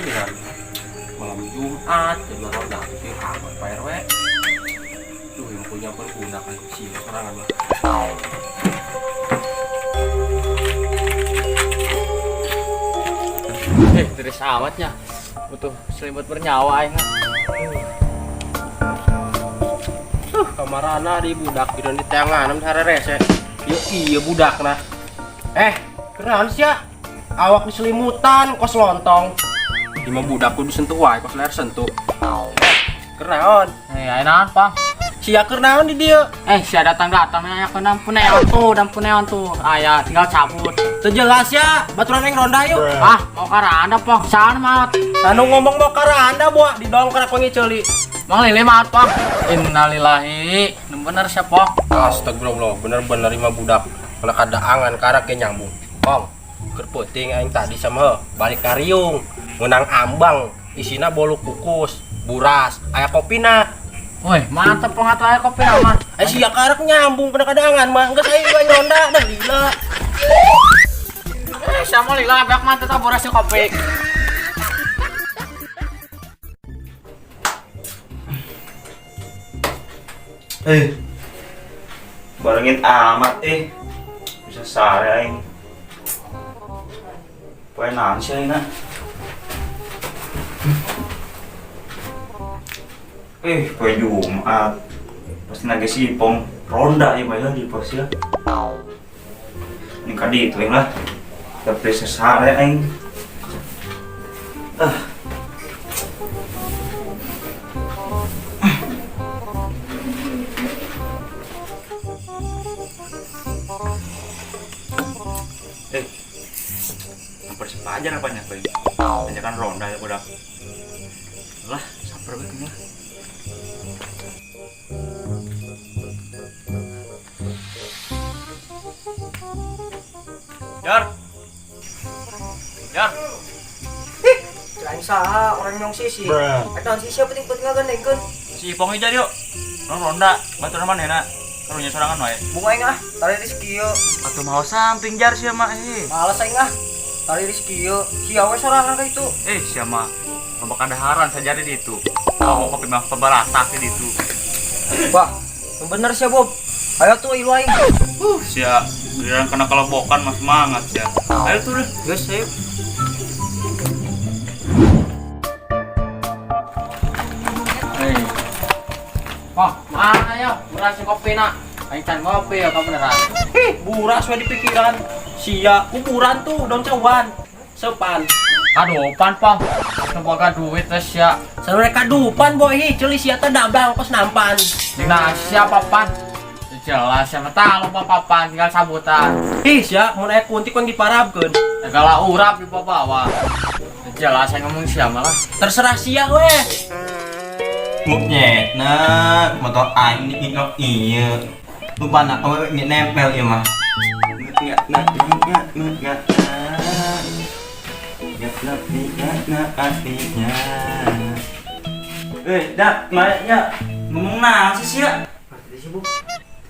Ya. Malam Jumat, jadi ronda sih amat Pak RW. Duh, yang punya pun budak kan sih sorangan mah. Eh, terus amatnya. Butuh selimut bernyawa aing. Kamarana di budak di di tangan rese. Yo iya budak nah. Eh, keren sih ya. Awak diselimutan kos lontong. Lima budak kudu sentuh wae kos leher sentuh. Eh, kenaon? Eh, aing naon, Pang? Sia kenaon di dieu? Eh, sia datang-datang nanya ke nampuneon tuh, nampuneon tuh. Aya, tinggal cabut. Teu jelas ya, baturan aing ronda yuk. Ah, mau karanda, Pang. Sana maot. Anu ngomong mau karanda buah di dong karena kau ceuli. Mang lili maot, Pang. Innalillahi. Nu bener sia, Pang. Astagfirullah, bener-bener lima budak. Kalau kadaangan karak ke nyambung. Pong, keur peuting aing tadi sama heuh, balik ka riung, menang ambang, isina bolu kukus, buras, aya kopina. Woi, mantep Pang atuh aya kopi mah. Eh sia karak nyambung kena kadangan mah. Geus aing bae ronda dah lila. Eh, sia mah lila beak mantep tah buras kopi. Eh, barengin amat eh. Bisa sare aing. Poe naon sih aing ah? Eh, poe Jumat. Pasti nage si Ipong ronda ya bayar di pos ya. Ini kadi itu lah. Tapi sesare aing. Ah. Eh, samper sepajar apanya, Pak? Tanjakan ronda ya udah. Lah, samper bae lah. Jar. Jar. Lain saha orang nyong sisi. Eta sisi penting-penting ngagandengkeun. Si Ipong aja yuk. Non ronda, baturan mana enak? Karunya sorangan wae. Bunga aing ah, tari rezeki ieu. Atuh mau samping jar sia mah eh. Males aing ah. Tari rezeki ieu. Sia we sorangan ka itu. Eh, sia mah loba kadaharan sajari di itu. Mau kopi mah pebaratak di itu. Wah, yang bener sia Bob. Ayo tuh ilu aing. Sia giliran kena kelebokan mah semangat sia. Ayo tuh deh. Geus ayo. Eh. Wah, mana ya? Buras kopi nak. Aing can ngopi ya kabeneran. Hih, buras we di pikiran. Sia kuburan tuh daun cawan. Sepan. Aduh, pan, Pang. Nu boga duit teh sia. Sebenarnya kadupan boy, hi, ceuli sia teh dabang kos nampan. Nah, siapa pan? Jelas siapa tahu apa papan tinggal sabutan. Ih, sia mun aya kuntik yang diparabkeun. Segala urap di bawah. Jelas saya ngomong siapa lah. Terserah sia weh. Muknya, nah, motor aing ini ngok iya. Lupa nak, awewe ini nempel iya mah. Nggak, nggak, nggak, nggak, nggak. Nggak, nggak, nggak, nggak, artinya. Eh, dak, maknya ngomong naon sih sia? Pasti sih, Bob.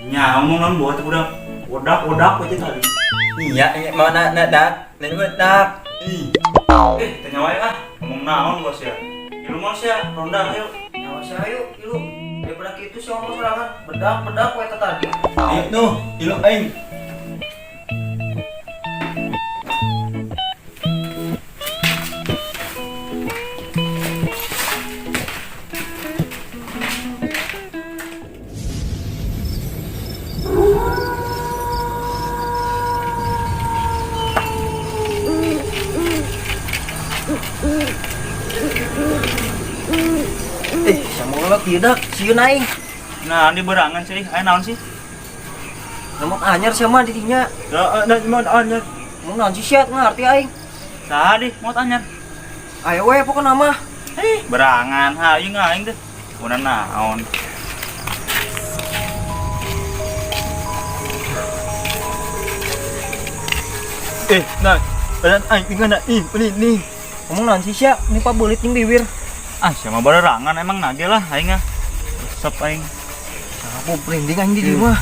Nya ngomong naon buat udah odak odak aja tadi. Iya, ini mau nak nak dak, nak dak. Ih. Eh, tanya wae ah, ngomong naon bos ya. Ilu mau sia, ronda ayo. Nyawa sia ayo ilu. Daripada kitu sia ngomong sorangan. Bedak-bedak we eta tadi. Ayo tuh, ilu aing. Eh, sama ngelak tidak, sieun aing. Nah, ini berangan sih, ayo naon sih? Ngemot anyar sia mah di dinya. Ya, nah, mau anyar. Mau naon sih sia ngarti aing. Saha dih, mau anyar. Ayo we pokona mah. Eh, berangan, hayu aing deh. Kuna naon. Eh, nah, badan aing dengan ih, ini nih. Ngomong naon sih sia, ini pak beulit jeung bibir. Ah, siapa berangan emang nage lah aing ah. Resep aing. Nah, merinding aing di dieu mah.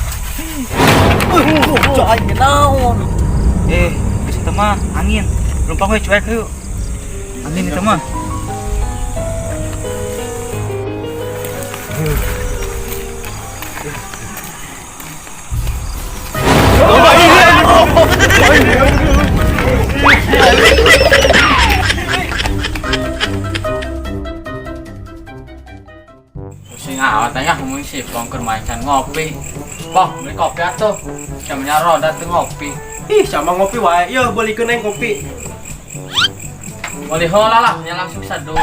Cok aing naon. Eh, geus teh mah angin. Lumpang we cuek yuk. Angin Itu mah. Pusing awat aja ngomong si Pong keur macan ngopi. Pong, beli kopi atuh. Jamnya ronda tuh ngopi. Ih, sama ngopi wae. Yo, belikeun aing kopi. Beli heula lah, nya langsung seduh.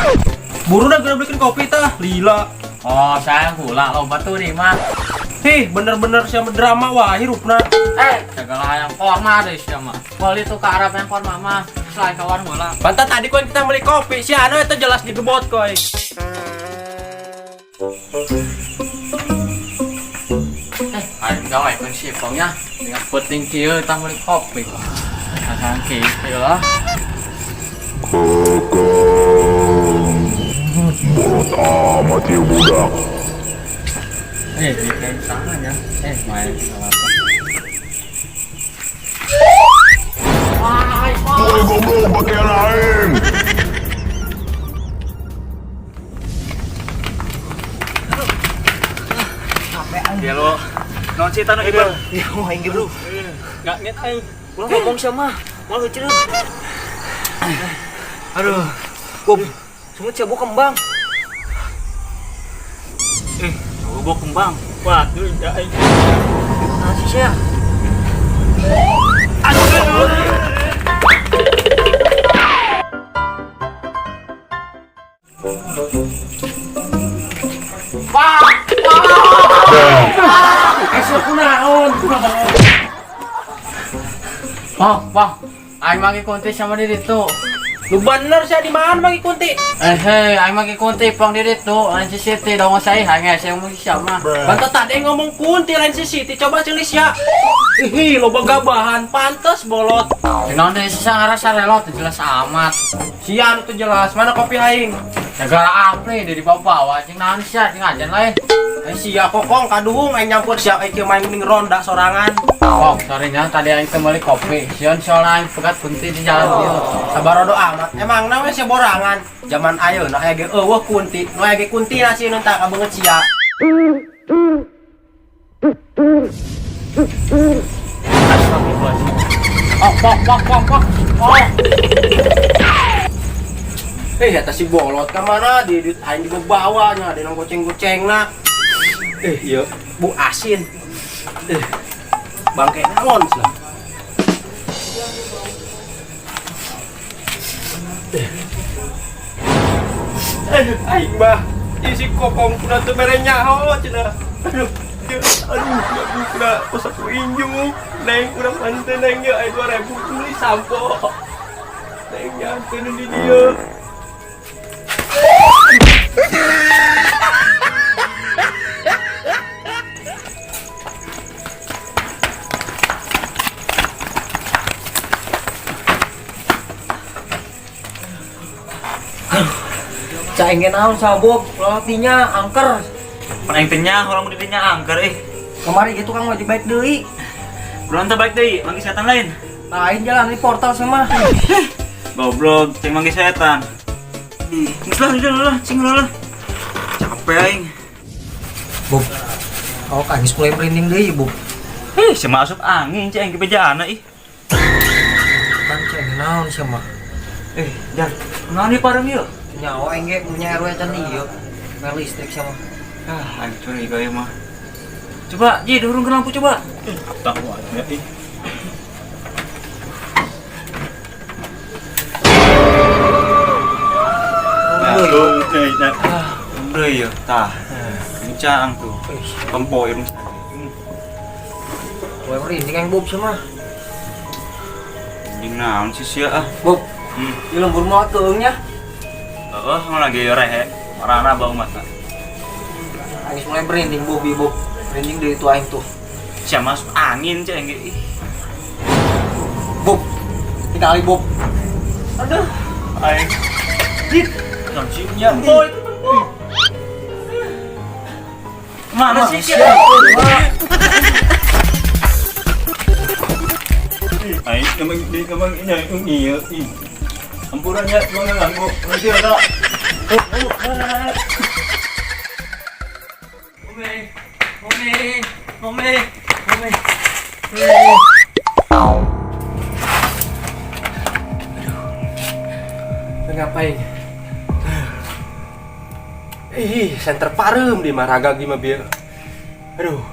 Buru dah geura belikeun kopi tah. Lila. Oh, sayang gula loba tuh nih mah. Ih, bener-bener siapa drama wah hirupna. Eh, segala yang korma deh sia mah. Beli tuh ke Arab yang korma mah. Selain kawan heula. Pantat tadi koy kita beli kopi, si anu itu jelas digebot koy. Eh, aing gawe kun si Pongnya. Dengan penting kieu tah beli kopi. Asang kieu lah. Kokong, bolot amat ya budak. Eh, bikin tangannya. Eh, main sama apa? Woi goblok pakai lain. Ya lo. Non sih tanu ieu. Ya, aing ge, Bro. Enggak niat aing. Ulah ngomong sama. Ulah heuceun. Aduh. Bob, semut sia kembang. Eh, gua kembang. Waduh, ya aing. Nah, sih sia. Esok kunaon? Pong, Pong. Aing magi kunti sama di ditu. Lu bener sih di mana magi kunti? Eh, hei, aing magi kunti pong di ditu. Lain si Siti dong saya, aing saya ngomong siapa. Pantat tadi ngomong kunti lain si Siti, coba celis ya. Ih, loba gabahan, pantes bolot. Naon deui sisa ngarasa relot jelas amat. Sian tuh jelas, mana kopi aing? Segala apli dari bawa-bawa cing naon sia cing ajan lain. Eh sia kokong kaduhung aing nyampur sia aing kieu main mending ronda sorangan. Oh, sorry nya tadi aing teu meuli kopi. Sieun soalna aing pegat kunti di jalan dieu. Sabarodo amat, emang nawe sia borangan. Zaman ayeuna aya ge eueuh kunti, nu aya ge kunti na sieun tah kabeungeut sia. Oh, pong, pong, pong, pong. Oh. Eh, eta si bolot ka mana di duit aing dibawa nya, di nang goceng-gocengna. Eh, ieu bu asin. Eh, bangke naon sih. Eh, aing mah isi kokong kuna teu mere nyaho cenah. Aduh, ieu, aduh, aduh, kuna kos aku injung. Neng kurang manten neng ye aing 2000 beli sampo. Neng nyangkeun di dieu. Cak engge naon sama Bob, latihnya angker. Pan aing teh nyaho lamun didinya angker eh. Kemarin gitu kang wajib baik deui. Belum teh baik deui, manggih setan lain. Lain jalan di portal sama. Goblok, cing manggih setan. Ih, geus lah, udah lah, cing lah. Capek aing. Bob. Oh, kang geus mulai merinding deui, Bob. Ih, si masuk angin cing aing kebejaana ih. Kan cek engge naon sia mah. Eh, Jar, naon ieu pareng ieu? Nyawa aing ge punya RW can ieu. Mer listrik sama. Ah, aing curiga ieu mah. Coba, Ji, turun ke lampu coba. Tahu aja ih. Udah ya, tah. Kencang tuh. Tempo ya. Mulai merinding aing Bob sama. Anjing naon sih sia ah. Bob, ieu lembur moal keung nya. Heeh, lagi rehe. Marana bau mata. Aing mulai merinding Bob, ieu Bob. Merinding deui tuh aing tuh. Sia masuk angin cek engge ih. Bob. Tinggali Bob. Aduh, aing. Dit, naon sih nya? Boy. Mana sih sia? Aing emang di emang ini ieu ih. Ampurannya cuma ngeganggu. Nanti ada. Umi, Umi, Umi, Umi. Aduh. Ngapain? Ih, center parem di maraga gimana biar. Aduh.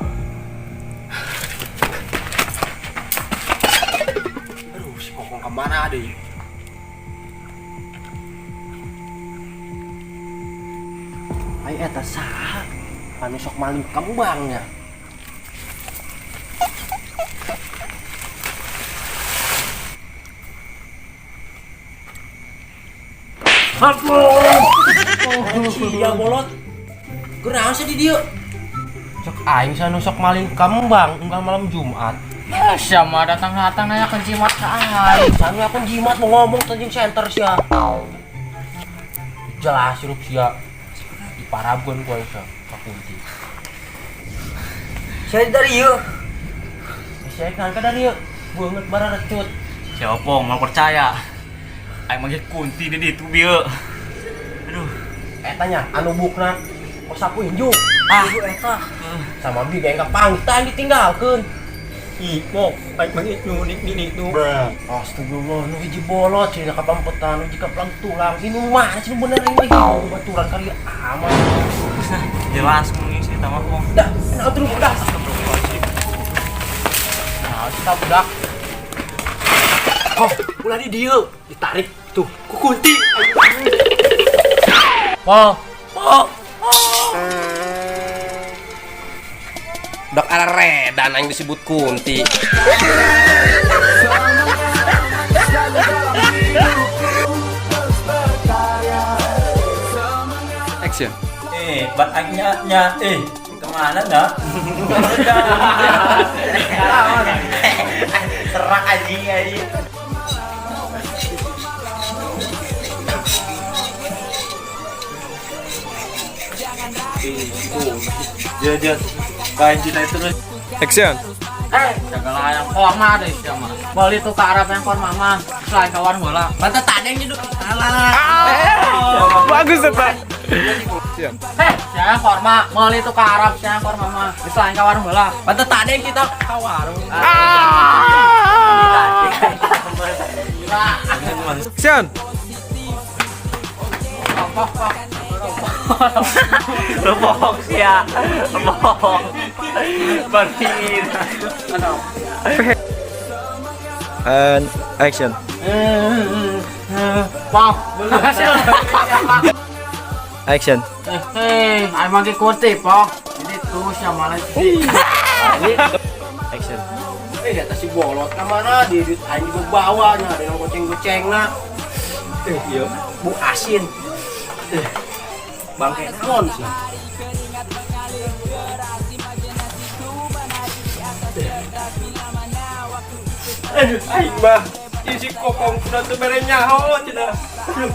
Aduh, si Kokong kemana deh? Ai eta saha? Anu sok maling kembangnya. Sia bolot. Kunaon sih di dieu? Cek aing sanu sok maling kembang unggal malam Jumat. Ya, siapa datang-datang nanya ke jimat ke aing. Sanu aku jimat mau ngomong tadi center sia. Jelas sirup sia. Di Paragon ku aing sia kakunti. Saya dari ieu. Sia kan ka dari ieu. Beungeut bara recut. Siapa pong mau percaya? Aing manggil kunti di ditu bieu. Aduh, Eta nya anu bukna kos sapu injuk. Ah, eta. Sama bi geng kapangtan ditinggalkeun. Ih, pok, aing manggil nu nik nik nik nu. Astagfirullah, nu hiji bolot cenah kapampetan, nu hiji kaplang tulang. Ini mana sih nu bener ini lagi baturan kali aman. jelas mungkin sih sama pong. Dah, nah terus dah. Nah, kita budak. Oh, ulah di dieu, ditarik tuh ku kunti. Po, po. Dok aredan yang disebut kunti. Action. Bat aingnya nya kemana dah? Serak anjing anjing. Jajan. Kain cinta terus. Action. Segala yang korma deh siapa. Beli tuh ke Arab yang korma mah. Selain kawan bola. Bantu tak ada yang nyedut. Alah. Bagus eta. Heh, saya korma. Beli tuh ke Arab saya korma mah. Selain kawan bola. Bantu tak ada yang kita ka warung. Gila. Action. Pok, pok. Lepok sia. Lepok. Batin. And action. Pok. Action. Eh, aing mah kunti, pok. Jadi tuh siapa lagi? Action. Eta si bolot ka mana di duit aing juga bawa nya ada yang goceng-gocengna. Iya. Bu asin. Bangke naon sih. Aduh, aing mah isi kokong kuda teu mere nyaho cenah. Aduh.